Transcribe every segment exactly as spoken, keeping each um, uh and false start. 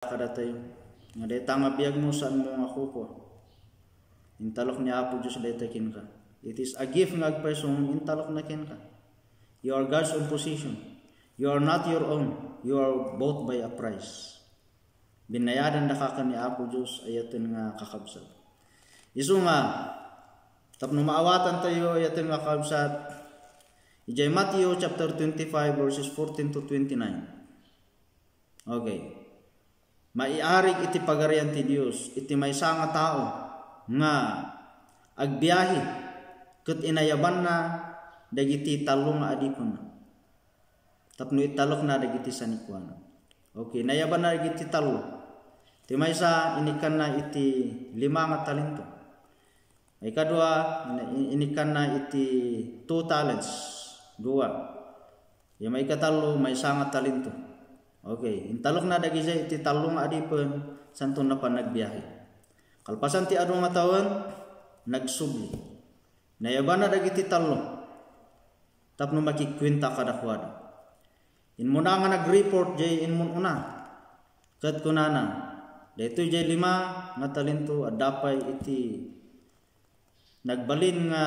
kadatayo. Nga dayta nga biagmo, saanmo nga kukua. Intalok ni Apo Dios dayta kenka. It is a gift nga agpayso ngem intalokna kenka. You are God's own possession. You are not your own. You are bought by a price. Binayadandaka ken ni Apo Dios, ayaten nga kakabsat. Isu nga, tapno maawatantayo, ayaten nga kakabsat, idiay Mateo chapter twenty-five, verses fourteen to twenty-nine. Okay. Maiarig iti Pagarian ti Dios iti maysa nga tao nga agbiahe ket inayabanna dagiti tallo nga adipenna tapno italokna dagiti sanikuana. Okay, nayabanna dagiti tallo. Ti maysa, inikkanna iti lima nga talento. Ikadua, in-, inikkanna iti two talents, dua. Ya maikatallo, maysa nga talento. Okay, intalokna dagidiay iti tallo nga adipen, santo napan nagbiahe. Kalpasan ti adu nga tawen, nagsubli. Nayabanna dagiti tallo tapno makikuenta kadakuada. Immuna nga nag-report jay immun-una, ket kunana, daytoy jay lima nga talento adda pay iti nagbalin nga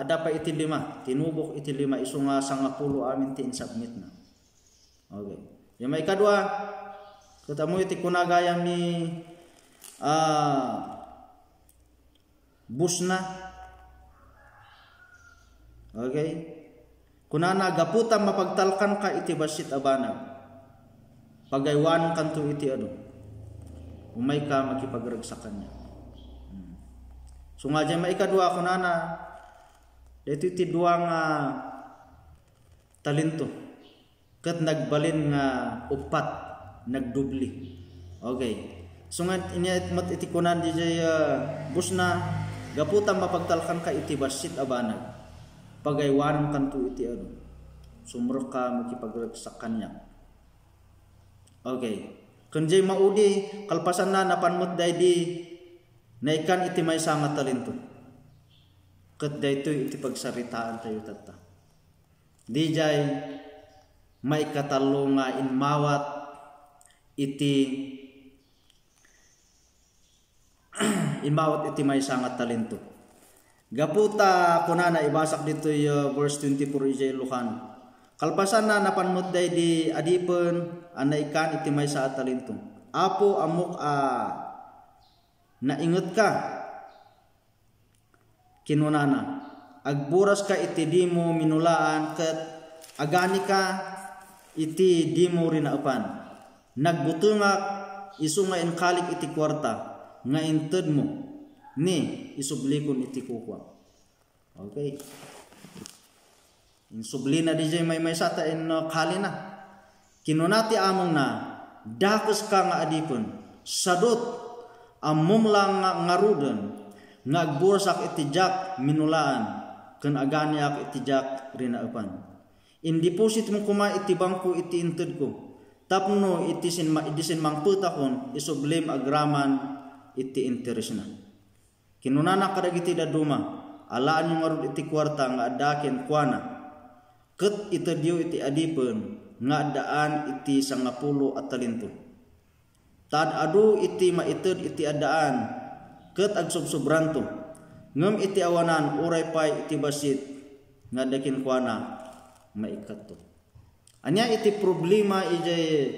adda pay iti lima, tinubok iti lima, isu nga sangapulo amin ti insubmitna. Okay. Yung maikadua, ket ammo iti kuna gayam ni, ah, busna. Okay? Kunana, gapu ta mapagtalkanka iti bassit a banag, pagaywanenkanto iti adu. Umayka makipagragsak kaniak. Hmm. So nga diay maikadua, kunana, daytoy ti dua nga talento. Ket nagbalin nga uppat, nagdubli. Okay. So nga, inya met iti kunan diay, ah, busna, gapu ta mapagtalkanka iti bassit a banag, pagaywanenkanto iti adu. Sumrekka makipagragsak kaniak. Okay. Ken diay maudi, kalpasanna, napan met daydi naikkan iti maysa nga talento. Ket daytoy iti pagsaritaantayo tatta. Diay maikatallo nga immawat iti, immawat iti maysa nga talento. Gapu ta kunana, ibasak ditoy, uh, verse twenty-four idiay Lukan. Kalpasanna, napan met daydi adipen a naikkan iti maysa a talento. "Apo, ammok a naingetka," kinunana, "agboraska iti dimo minulaan ket aganika iti dimo rinaepan. Nagbutengak, isu nga inkalik iti kuarta nga intedmo, ni, isublikon iti kukuak." Okay. Insublina diay maymaysa ta inkalina. Kinuna ti amongna, "Dakeska nga adipen, sadut, ammom la nga ngaruden nga agborasak iti diak minulaan ken aganiak iti diak rinaepan. Indipositmo koma iti bangko iti intedko, tapno iti sinma-, idi sinmangpetakon, isublim agraman iti interesna." Kinunana kadagiti dadduma, "Alaanyo ngarud iti kuarta nga adda kenkuana, ket itedyo iti adipen nga addaan iti sangapulo a talento. Ta ad-adu iti maited iti addaan, ket agsubsobranto. Ngem iti awanan, uray pay iti bassit nga adda kenkuana, maikkatto." Ania iti problema idiay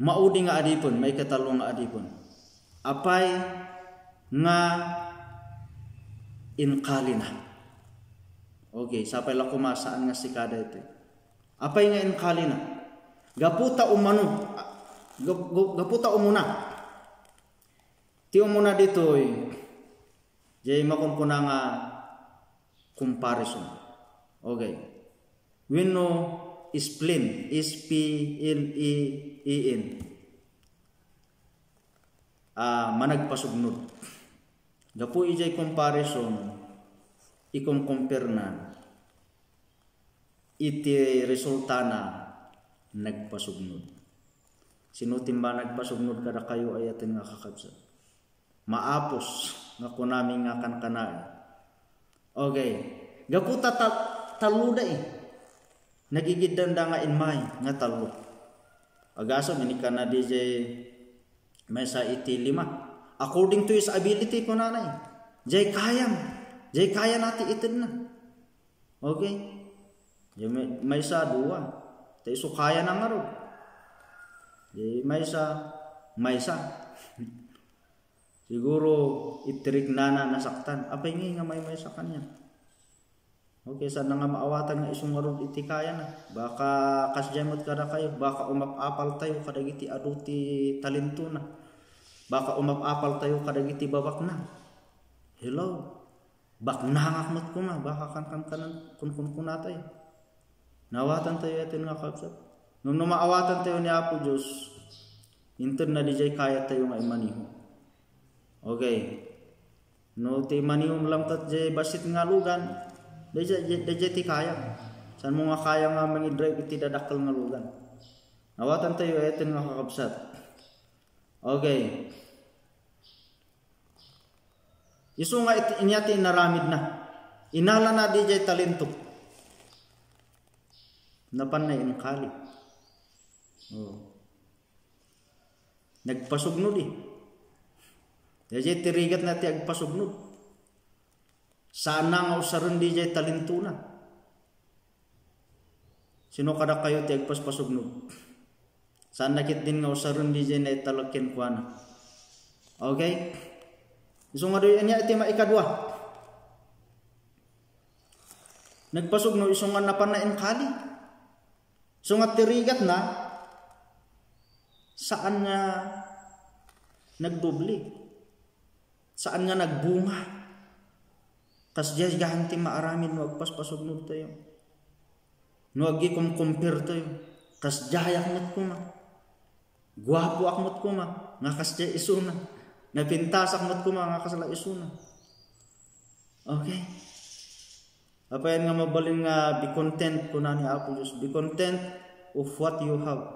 maudi nga adipen, maikatallo nga adipen? Apay nga inkalina? Okay, sapay la koma, saan nga sika daytoy. Apay nga inkalina? Gapu ta umano, gap-, gap-, gapu ta umuna. Ti umuna ditoy, diay makunkuna nga comparison. Okay. Wenno spleen, S P L E E N. Ah, managpasugnod. Gapu idiay comparison, ikomkomperna iti resultana nagpasugnod. Sino ti managpasugnod kadakayo, ayaten nga kakabsat? Maapos nga kunami nga kankanaen. Okay. Gapu ta ta-, tallo da eh. Nagigiddanda nga immay nga tallo. Agasem, inikkanna diay maysa iti lima. According to his ability, kunana, eh. Diay kayam. Diay kayana ti itedna. Okay? Diay may-, maysa, dua. Ta isu kayana ngarud. Diay maysa, maysa. Siguro, itiriknana nasaktan. Apay ngay nga maymaysa kaniak? Okay, saan na nga maawatan nga isu ngarud iti kayana? Baka kasdiay met kadakayo, baka umap-apal tayo kadagiti adu ti talentona. Baka umap-apal tayo kadagiti babakna. Hello? Baknangak met koma, baka kankankan kunkunkuna tayo. Naawatan tayo iti nga kabsat. Ngem no maawatan tayo ni Apo Dios, inted na diay kayat tayo nga imaniho. Okay. No ti imaniho mo laeng ket diay bassit nga lugan, diay, diay, diay ti kaya. Saan mo nga kaya nga mangidrive iti dadakkel nga lugan? Naawatan tayo iti nga kakabsat. Okay. Isu nga iti, inya ti inaramidna. Inalana diay talento. Napanna inkali. Oh. Nagpasugnod, eh. Diay ti rigatna ti agpasugnod. Saanna nga usaren diay talentona. Sino kadakayo ti agpaspasugnod? Saanna ketdin nga usaren diay naitalek kenkuana. Okay? Isu nga diay ania iti maikadua. Nagpasugnod isu nga napanna inkali. Isu nga ti rigatna, saan nga nagdoble. Saan nga nagbunga. Kasdiay gayam ti maaramid no agpaspasugnod tayo. No agikomkompare tayo. Kasdiayak met koma. Guapoak met koma. Nga kasdiay isuna. Napintasak met koma. Nga kasla isuna. Okay? Apay nga mabalin nga be content, kuna ni Apo Dios, "Be content of what you have."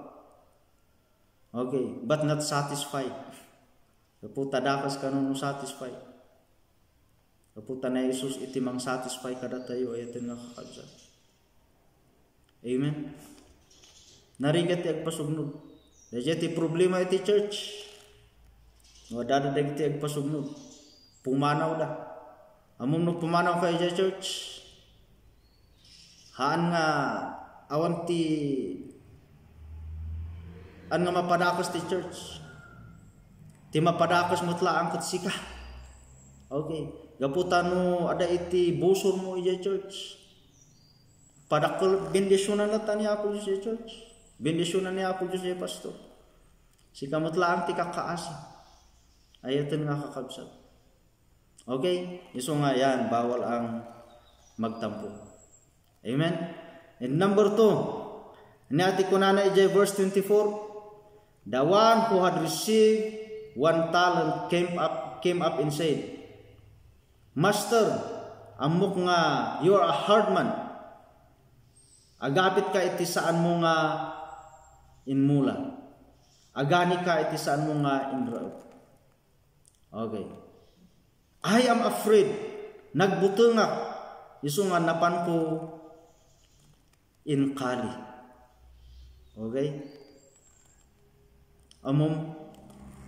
Okay, but not satisfied. Gapu ta dakes kano no satisfied. Gapu ta ni Jesus iti mang-satisfy kadatayo, ayaten nga kakabsat. Amen. Narigat ti agpasugnod. Daydiay ti problema iti church. No, adda dagiti agpasugnod. Pumanawda. Ammom no pumanawka idiay church, haan nga awan ti, haan nga mapadakes ti church. Ti mapadakes met laeng ket sika. Okay. Gapu ta no adda iti busormo idiay church, padakkel, bendisionan latta ni Apo Dios idiay church. Bendisionan ni Apo Dios idiay pastor. Sika met laeng ti kakaasi. Ayaten nga kakabsat. Okay? Isu nga yan, bawal ang magtampo. Amen? And number two, ania ti kunana idiay verse twenty-four, "The one who had received one talent came up, came up and said, 'Master, ammok nga you are a hard man. Agapit ka iti saan mo nga inmula. Agani ka iti saan mo nga inraep.'" Okay. "I am afraid." Nagbutengak. Isu nga napanko inkali. Okay? Ammom,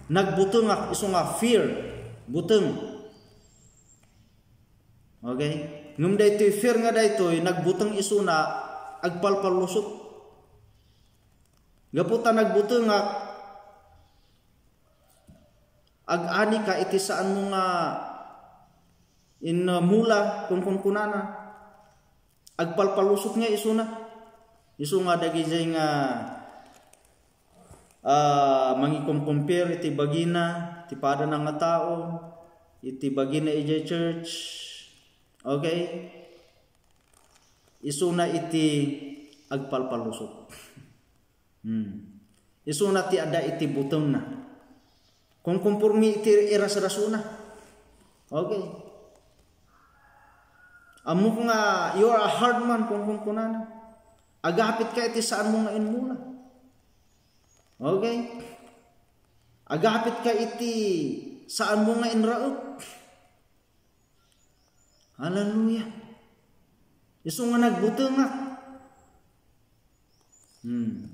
nagbutengak, isu nga fear, buteng. Okay? Ngem daytoy fear nga daytoy, nagbuteng isuna, agpalpallusot. Gapu ta nagbutengak, agani ka iti saan mo nga in, uh, mula, kunkunkunana. Agpalpalusot nga isuna. Isu nga dagijay nga, ah, mangikomkompare iti bagina, ti padana nga tao, iti bagina idiay church. Okay? Isuna iti agpalpalusot. Hmm. Isuna ti adda iti butengna. Konkonforme iti irasrasona. Okay. Ammok nga, "You are a hard man," kunkunkunana. "Agapit ka iti saan mo nga inmula." Okay. "Agapit ka iti saan mo nga inraep." Hallelujah. Isu nga nagbutengak. Hmm.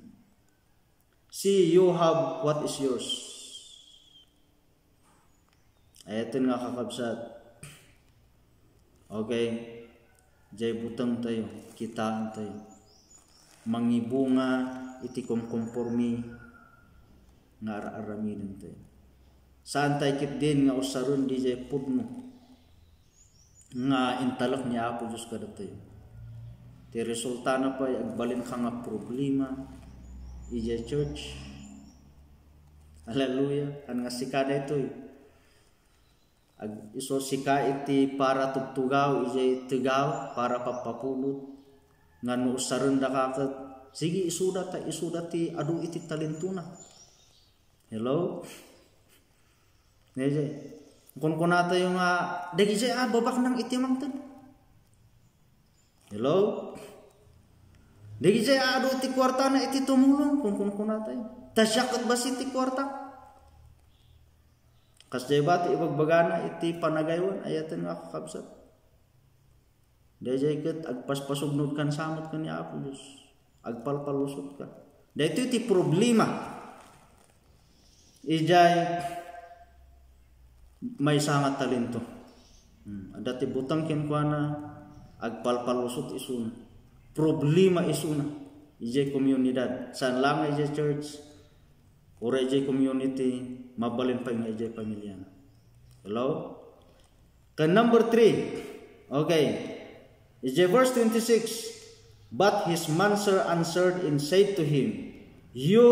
See, you have what is yours. Ayaten nga, kakabsat. Okay? Jay buteng tayo, kitaan tayo. Mangibunga iti kumkumpormi nga ar-aramiden tayo. Saan tayo ketdin nga usaren dijay pudno nga intalek ni Apo Dios kadatayo. Ti resultana pay, agbalinka nga problema idiay church. Hallelujah. Haan nga sika daytoy. Ag-, isu sika iti para tugtugaw idiay tegaw, para pappapulot, nga no usarendaka ket, sige, isuda ta, isuda ti adu iti talentona. Hello? Dayjay, kunkunatayo nga, dagijay a babaknang iti mangted. Hello? Dagijay a adu ti kuartana iti tumulong, kunkunkunatayo. Ta siak ket bassit ti kuarta. Kasjay ba ti ibagbagana iti panagaywan, ayaten nga, kakabsat? Dayjay ket agpaspasugnodkan sa met ken ni Apo Dios. Agpalpallusotka. Daytoy ti problema. Idiay maysa nga talento. Hmm. Adda ti buteng kenkuana, agpalpallusot isuna. Problema isuna. Idiay komunidad. Saan lang idiay church, uray idiay community, mabalin pay nga idiay pamiliana. Hello? Ken number three, okay, is the verse twenty-six. But his master answered and said to him, "You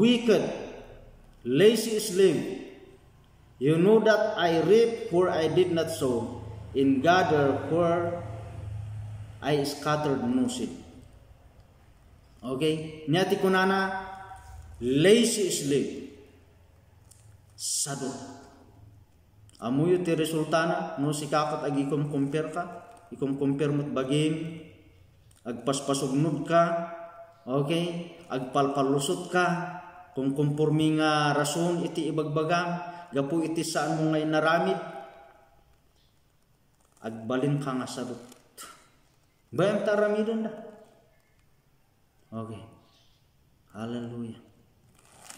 wicked, lazy slave, you know that I reap where I did not sow, and gather where I scattered no seed." Okay, nia ti kunana, lazy slave. Sadot. Ammoyo ti resultana, no sika ket agikumkumperka, ikumkumper met bagim, agpaspasugnodka, okay, agpalpallusotka, kumkumpormi nga rason iti ibagbagam, gapu iti saanmo nga inaramid, agbalinka nga sadot. Bay-am ta aramidenda. Okay. Hallelujah.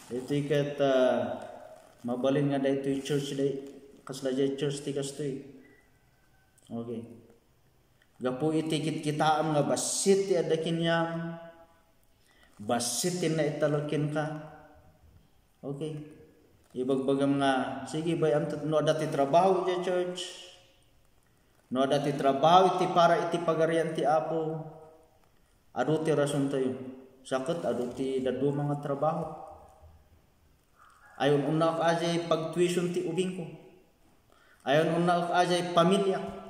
Iti ket, ah, mabalin nga daytoy church, day, kasla jay church ti kastoy. Okay. Gapu iti kitkitaam nga bassit ti adda kaniam, bassit ti naitalek kenka. Okay. Ibagbagam nga, sige, bay-am ta, no adda ti trabaho iti church, no adda ti trabaho iti para iti pagarian ti Apo, adu ti rasontayo. Sa ket adu ti dadduma nga trabaho. Ay, un-unnaak a jay pagtuition ti ubingko. Ay, un-unnaak a jay pamiliak.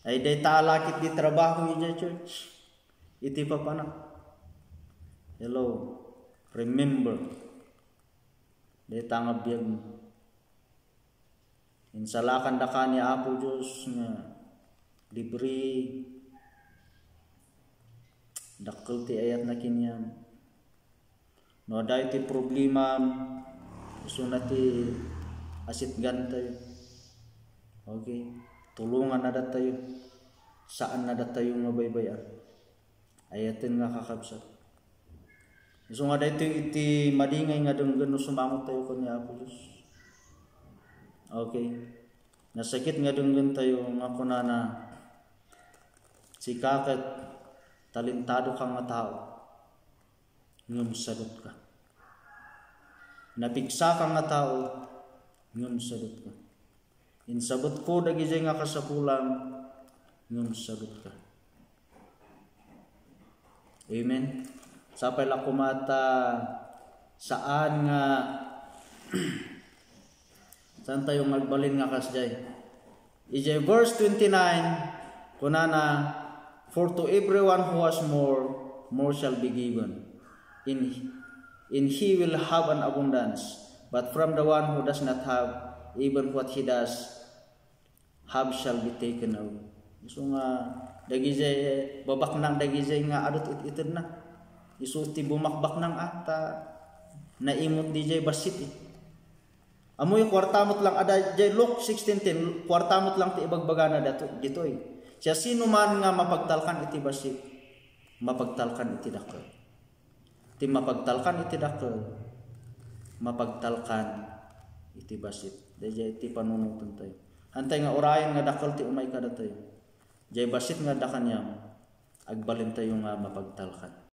Ay, dayta a lakit di trabaho idiay church. Iti papanak. Hello. Remember. Dayta nga biagmo. Insalakandaka ni Apo Dios nga libre, dakkel ti ayatna kenkuana. No adda iti problemam, isuna ti asitgantayo. Okay? Tulonganna datayo. Saanna datayo nga baybay-an. Ayaten nga kakabsat. Isu nga daytoy iti madingay nga denggen no sumangpet tayo ken ni Apo Dios. Okay. Nasakit nga denggen tayo nga kunana, sika ket talentadoka nga tao, ngem sadutka. Napigsaka nga tao, ngem sadutka. Insabetko dagijay nga kasapulam, ngem sadutka. Amen. Sapay la koma ta saan nga, saan tayo nga agbalin nga kasjay. Ijay verse twenty-nine, kunana, "For to everyone who has more, more shall be given, and, and he will have an abundance. But from the one who does not have, even what he does have shall be taken away." Isu nga, dagijay, babaknang dagijay nga adut it-itedna. Isu ti bumakbaknang a, ta naimut dijay bassit, eh. Ammoyo, kuarta met lang, adda jay Luke sixteen ten, kuarta met lang ti ibagbagana dato-, ditoy. Siasinoman nga mapagtalkan iti bassit, mapagtalkan iti dakkel. Ti mapagtalkan iti dakkel, mapagtalkan iti bassit. Daydiay ti panunotentayo. Haantay nga urayen nga dakkel ti umay kadatayo. Diay bassit nga adda kaniam, agbalintayo nga mapagtalkan.